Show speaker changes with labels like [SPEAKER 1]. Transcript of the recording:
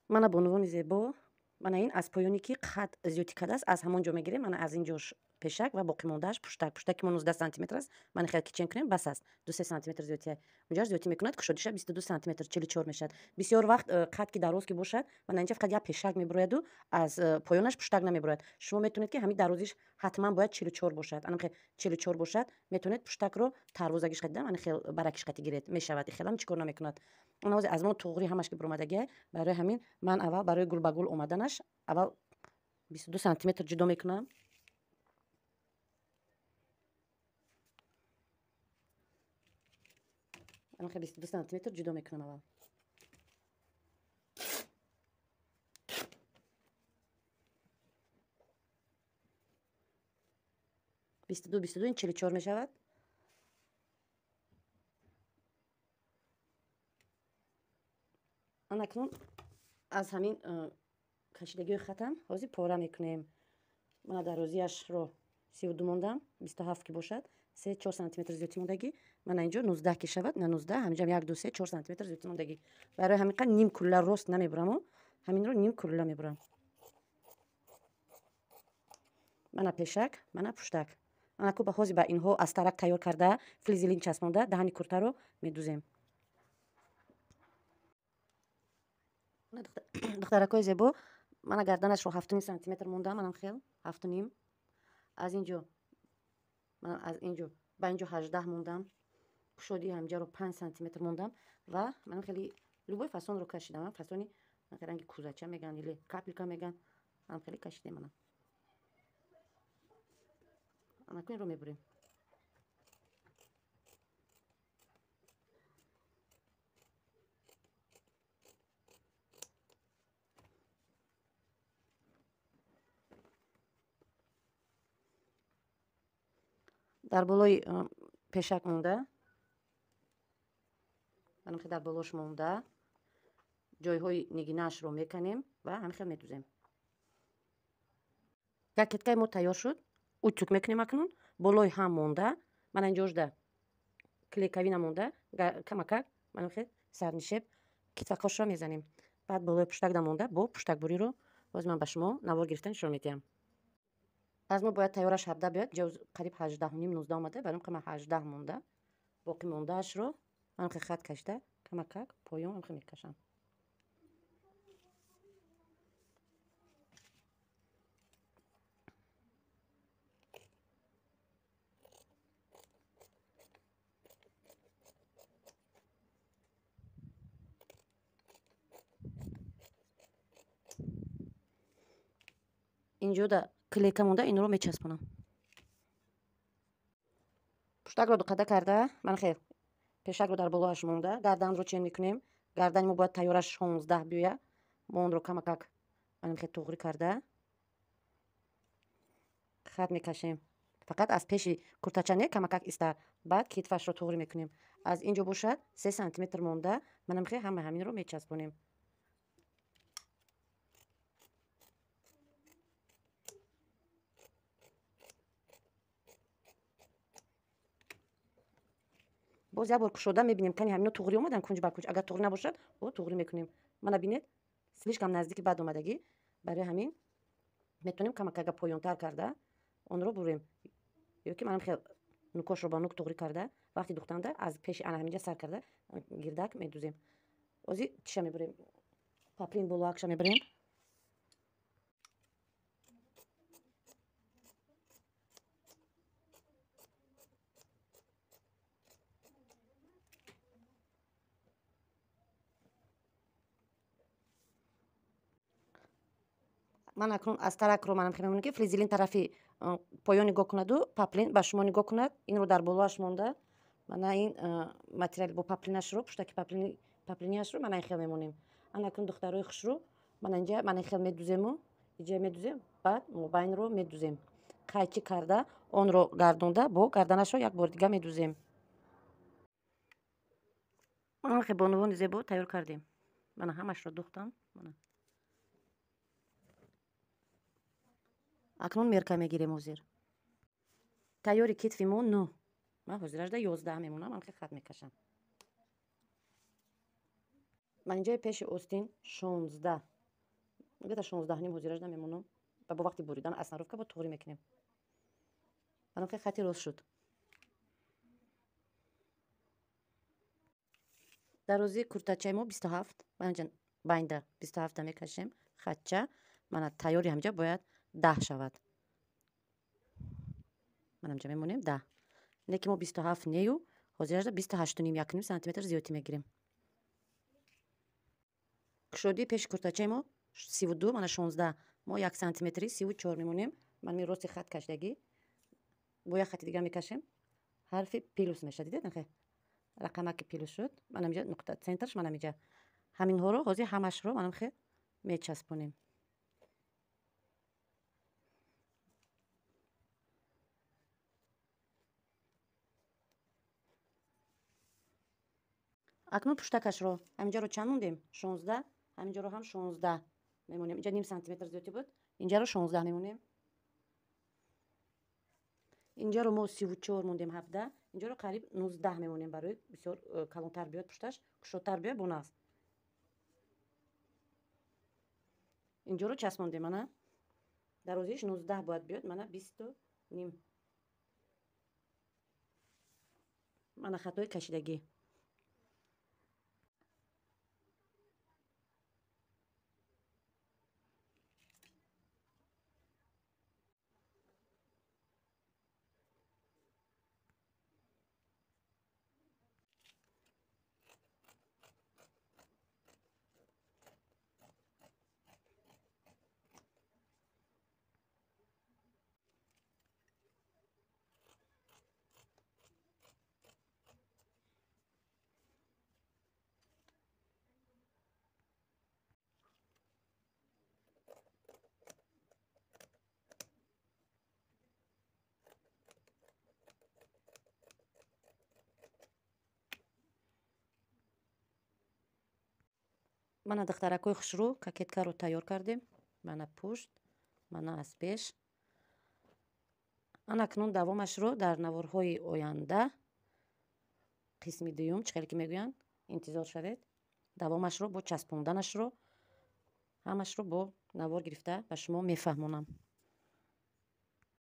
[SPEAKER 1] Мана бонувони зебо, мана ин аз поёне ки қад зиёдтӣ кардааст, аз ҳамон ҷо мегирем. Мана аз ин ҷош пешак ва боқимондааш пуштак. Пуштаки мо 19 сантиметр аст. Мана хел кичен кунем, бас аст. 2-3 сантиметр зиёдтия. Унҷоаш зиёдтӣ мекунад, кушодиша 22 сантиметр, 44 мешавад. Бисёр вақт қад ки дароз ки бошад, мана инҷа фақат як пешак мебурояду аз поёнаш пуштак намебурояд. Шумо метавонед ки ҳамин дарозиш ҳатман бояд 44 бошад. Ана хел 44 бошад, метавонед пуштакро тарвозагиш қати, ана хел баракиш қати гиред. Мешавад. Хелам чӣ кор намекунад. Ана ҳозир аз мо туғри ҳамаш ки буромадагиай, барои ҳамин ман аввал барои гул ба гул омаданаш аввал 22 сантиметр ҷудо мекунам. Ана 22 сантиметр ҷудо мекунам аввал. 22, 22, ин 44 мешавад. Ана акнун аз ҳамин кашидагиҳои хатам ҳозир пора мекунем. Мана дарозиашро 32 мондам, 27 ки бошад, 3-4 сантиметр зиёдтӣ мондагӣ. Мана инҷо 19 ки шавад, на 19, ҳаминҷам 1, 2, 3, 4 сантиметр зиёдтӣ мондагӣ. Барои ҳамин қад ним кулла рост намебураму, ҳаминро ним кулла мебурам. Мана пешак, мана пуштак. Ана ку ба ҳозир ба инҳо аз тарак тайёр карда, флизелин часпонда, даҳани куртаро медузем. Духтаракҳои зебо, мана гарданашро 7.5 сантиметр мондам, манам хел 7.5. Аз инҷо, мана аз инҷо ба инҷо 18 мондам. Кушоди ҳамҷаро 5 сантиметр мондам ва манам хеле любой фасонро кашидам. Фасони ранги кузача меган или капелька меган, манам хеле кашидем. Мана анаку инро мебурем. Дар болои пешак монда, ҳамин дар болош монда, ҷойҳои нигинаашро меканем ва ҳамин хел медузем. Жакеткаи мо тайёр шуд. Утюг мекунем акнун. Болои ҳам монда, мана инҷошда клейкавина монда, камакак мана хел сарнишеб китфакошро мезанем. Баъд болои пуштакда монда бо пуштакбуриро боз ман ба шумо навор гирифта нишон медиҳам. Аз мо бояд тайёраш 17 биёяд, ҷо қариб 18.5, 19 омада, барои ҳам 18 монда. Боқӣ мондаашро ман хел хат кашида камакак поён ҳам хел мекашам. Инҷо да клейка монда, инро мечаспонам. Пуштакро дуқада карда, ман хел пешакро дар болоаш монда, гарданро чен мекунем. Гардани мо бояд тайёраш 16 биёяд. Мо онро камакак манам хел туғрӣ карда хат мекашем. Фақат аз пеши куртача не, камакак иста. Баъд китфашро туғрӣ мекунем. Аз инҷо бошад 3 сантиметр монда, манам хел ҳама ҳаминро мечаспонем. Боз як бор кушода мебинем, кани ҳамино туғрӣ омадан кунҷ ба кунҷ. Агар туғрӣ набошад, бо туғрӣ мекунем. Мана бинед, слишком наздики бад омадагӣ. Барои ҳамин метавонем камакага поёнтар карда онро бурем. Ё ки манам хел нукошро ба нук туғрӣ карда, вақти духтанда аз пеши ана ҳаминҷа сар карда гирдак медузем. Ози чиша мебурем? Паплин болоакша мебурем. Ман акнун аз таракро манам хел мемонам ки флизелин тарафи поён нигоҳ кунаду паплин ба шумо нигоҳ кунад. Инро дар болоаш монда, мана ин материали бо паплинашро, пуштаки паплиниашро мана ин хел мемонем. Ана акнун духтарои хушрӯ, мана инҷа мана ин хел медузему, инҷа медузем, баъд мобайнро медузем. Қайчӣ карда онро гардонда бо гарданашро як бор дига медузем. Мана хел бонувони зебо тайёр кардем. Мана ҳамашро духтам. Мана акнун мерка мегирем ҳозир. Тайёри китфи мо 9. Ман ҳозиражда 11 мемонам, ман хел хат мекашам. Ман инҷои пеши остин 16 Где-то 16,5 ҳозирашда мемонам. Ва бо вақти буридан основка бо туғрӣ мекунем. Манам хеле хати рост шуд. Дарозии куртачаи мо 27, манҷа байнда 27 мекашем хатча. Мана тайёри ҳамҷа бояд 10 шавад. Манамҷа мемонем 10. Не ки мо 27 нею, ҳозирашда 28,5, 1,5 сантиметр зиёдтӣ мегирем. Кушодии пеши куртачаи мо 32, мана 16. Мо 1 сантиметри 34 мемонем. Ман ми рости хат кашидагӣ. Бо як хати дигар мекашем. Ҳарфи плюс мешавад, дидед нахе? Рақамаки плюс шуд. Манам инҷа нуқта центрш манам инҷа. Ҳаминҳоро ҳозир ҳамашро манам хе мечаспонем. Акнун пуштакашро ҳаминҷаро чанд мондем? 16, ҳаминҷаро ҳам 16 мемонем. Инҷа ним сантиметр зиёдтӣ буд. Инҷаро 16 мемонем. Инҷаро мо 34 мондем, 17. Инҷаро қариб 19 мемонем барои бисёр калонтар биёд пушташ, кушодтар биёд боназ. Инҷоро часпондем, мана. Дарозиш 19 бояд биёд, мана 20,5. Мана хатои кашидагӣ. Мана духтаракҳои хушрӯ кокеткаро тайёр кардем. Мана пушт, мана аз пеш. Ана акнун давомашро дар наворҳои оянда, қисми дуюм, чӣ хеле ки мегӯянд, интизор шавед. Давомашро бо часпонданашро ҳамашро бо навор гирифта ба шумо мефаҳмонам.